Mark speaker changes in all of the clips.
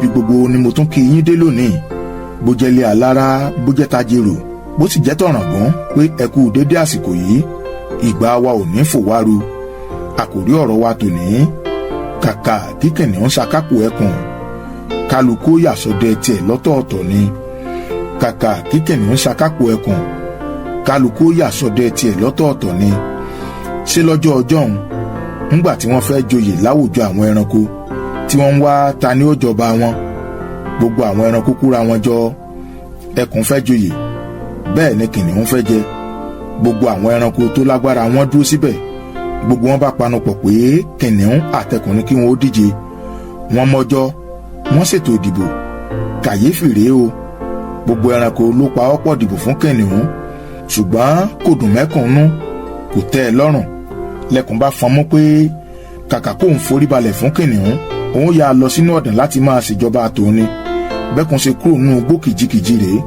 Speaker 1: Níbi gbogbo ni mo tún kí yín dé lónìí, bó jẹ́ ilé alára, bó jẹ́ tajérò, bó sì jẹ́ tọ̀ràngún, pé ẹ kú dédé àsìkò yìí. Ìgbà wa ò ní fòwáru. Àkòrí ọ̀rọ̀ wa tòní: kàkà kí kìnìún ṣakápò ẹkùn, kálukú yàsọdẹ tiẹ̀ lọ́tọ̀ọ̀tọ̀ ni. Kàkà kí kìnìún ṣakápò ẹkùn, kálukú yàsọdẹ tiẹ̀ lọ́tọ̀ọ̀tọ̀ ni. Ṣé lọ́jọ́ ọjọ́ òun, ńgbà tí wọ́n fẹ́ joyè láwùjọ àwọn ẹranko, tí wọ́n ń wá ta ni ó jọba wọn, gbogbo àwọn ẹranko kúra wọn jọ. Ẹkùn fẹ́ joyè, bẹ́ẹ̀ ni kìnìún fẹ́ jẹ. Gbogbo àwọn ẹranko tó lágbára wọn dúró síbẹ̀. Gbogbo wọn bá panupọ̀ pé kìnìún àtẹkùn ní kí wọn ó díje. Wọ́n mọ́jọ́, wọ́n ṣètò ìdìbò. Kàyéfì rèé o, gbogbo ẹranko ló pa ọ́ pọ̀ dìbò fún kìnìún, ṣùgbọ́n kò dùn mẹ́kùn-ún, kò tẹ́ ẹ lọ́rùn. Lẹ́kùn bá fọn mú pé kàkà kóun forí balẹ̀ fún kìnìún, òun yà lọ sínú ọ̀dàn láti máa ṣèjọba tòun ni. Bẹ́kùn ṣe kúrò nínú igbó kìjikìji rèé,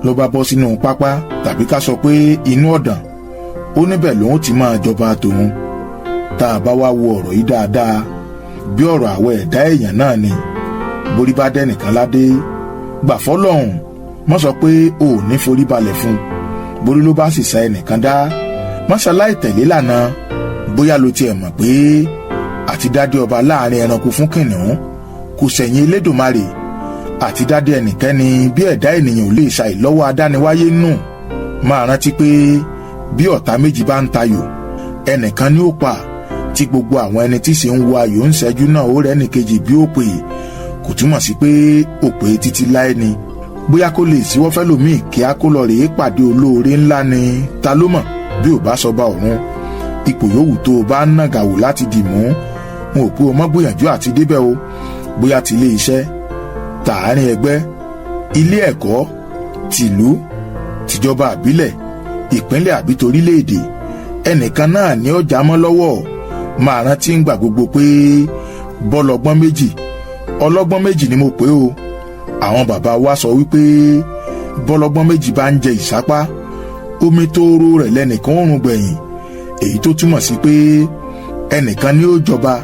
Speaker 1: ló bá bọ́ sínú pápá, tàbí ká sọ pé inú ọ̀dàn. Ó níbẹ̀ lòun ti máa jọba tòun. Tá a bá wá wo ọ̀rọ̀ yìí dáadáa, bí ọ̀rọ̀ àwọ̀ ẹ̀dá èèyàn náà ni. Borí bá dẹ́nìkan ládé, gbà fọ́lọ́hún, mọ́ sọ pé o ò ní forí balẹ̀ fún un. Borí ló bá sì sa ẹnìkan dá, mọ́ṣáláì tẹ̀lé lànà. Bóyá ló tiẹ̀ mọ̀ pé àti dádé ọba láàrin ẹranko fún kìnìún kò sẹ̀yìn Elédùmarè. Àti dádé ẹnìkẹ́ni bí ẹ̀dá ènìyàn ò lè ṣàìlọ́wọ́ adániwáyé nù. Máa rántí pé bí ọ̀tá méjì bá ń tayò, ẹnìkan ní ó pa, tí gbogbo àwọn ẹni tí sì ń wo ayò ń ṣẹ́jú náà ó rẹ́ nìkejì bí ó pè. Kò túmọ̀ sí pé ó pè títí láé ni. Bóyá kó lè síwọ́ fẹ́lòmíì kí á kó lọ rèé pàdé olóore ńlá ni. Ta ló mọ̀ bí ò bá sọba ọ̀run? Ipò yòówù tó o bá ń nàgàwò láti dì mú, n ò pé o mọ́ gbìyànjú àti débẹ̀ o. Bóyá ti ilé iṣẹ́, tààrin ẹgbẹ́, ilé ẹ̀kọ́, tìlú, tìjọba àbílẹ̀, ìpínlẹ̀ àbí torílẹ̀-èdè, ẹnìkan náà ní ọjà mọ́ lọ́wọ́. Máa rántí ń gbà gbogbo pé bọ́lọ́gbọ́n méjì, ọlọ́gbọ́n méjì ni mo pè o. Àwọn bàbá wa sọ wípé bọ́lọ́gbọ́n méjì bá ń jẹ ìsápá, omi tóóró rẹ̀ lẹ́nìkan ó rùn gbẹ̀yìn. Èyí tó túmọ̀ sí pé ẹnìkan ni ó jọba,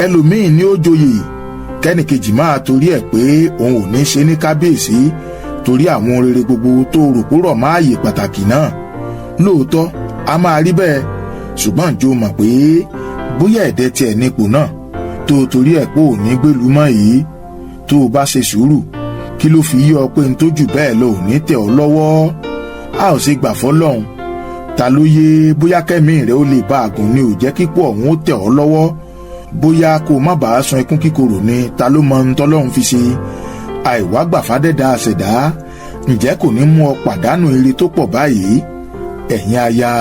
Speaker 1: ẹlòmíín ni ó joyè, kẹ́nìkejì máa torí ẹ̀ pé òun ò ní ṣe ní kábíyèsí, torí àwọn ohun rere gbogbo tó rò pé rọ̀ máàyè pàtàkì náà. Lóòótọ́, a máa rí bẹ́ẹ̀, ṣùgbọ́n ǹjọ́ mọ̀ pé bóyá ẹ̀dẹ́ tiẹ̀ nípò náà tó torí ẹ̀ pé ò ní gbèlú mọ́ yìí, tó o bá ṣe sùúrù, kí ló fi yí ọ pé n tó jù bẹ́ẹ̀ lọ ò ní tẹ̀ ọ́ lọ́wọ́? A ò ṣe gbà fọ́lọ́hun. Ta ló yé bóyá kẹ́mi rẹ̀ ó lè bá àgùn ni ò jẹ́ kíkó ọ̀hún ó tẹ̀ ọ́ lọ́wọ́? Bóyá kó o má bàa sun ẹkún kíkorò ni. Ta ló mọ ohun tọ́lọ́hun fi ṣe? Àìwá gbàfádẹ́dá àṣẹ̀dá, ǹjẹ́ kò ní mú ọ pàdánù ire tó pọ̀ báyìí? Ẹ̀yin aya,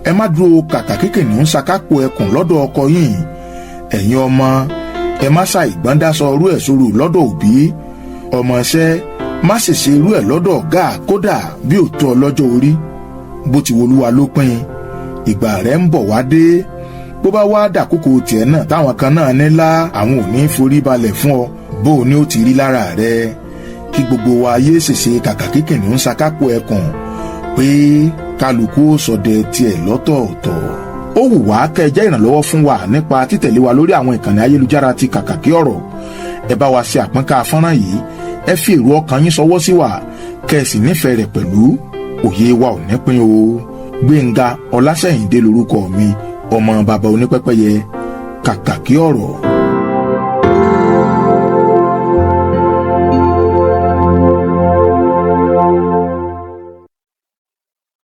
Speaker 1: ẹ má dúró kàkà kékèké ń ṣakápò ẹkùn lọ́dọ̀ ọkọ yìí. Ẹ̀yin ọmọ, ẹ má ṣàìgbọ́n-dáṣọ irú ẹ̀ sóru lọ́dọ̀ òbí. Ọmọọṣẹ́, má ṣèṣe irú ẹ̀ lọ́dọ̀ ọ̀gá, kódà bí ò tó ọlọ́jọ́ orí. Bó ti wolúwa ló pín, ìgbà rẹ̀ ń bọ̀ wá dé. Bó bá wá dàkókò tiẹ̀ náà, táwọn kan náà ní lá àwọn ò ní forí balẹ̀ fún ọ, bó o ní ó ti rí lára rẹ? Kí gbogbo wa yé ṣèṣe kàkà kíkìnì ń ṣakápò ẹkùn, pé kálukú ó sọdẹ tiẹ̀ lọ́tọ̀ọ̀tọ̀. Ó wù wá kẹ́ ẹ jẹ́ ìrànlọ́wọ́ fún wa nípa títẹ̀lé wa lórí àwọn ìkànnì ayélujára ti Kàkàkí Ọ̀rọ̀. Ẹ bá wa ṣe àpọ́nká fọ́nrán yìí, ẹ fi èrò ọkàn yín ṣọwọ́ sí wa, kẹ́ ẹ sì nífẹ̀ẹ́ rẹ̀ pẹ̀lú. Òye wa ò ní pín o. Gbẹ̀ngà Ọlásẹ̀yìndé lórúkọ mi, ọmọ bàbá onípẹ́pẹ́yẹ. Kàkàkí Ọ̀rọ̀.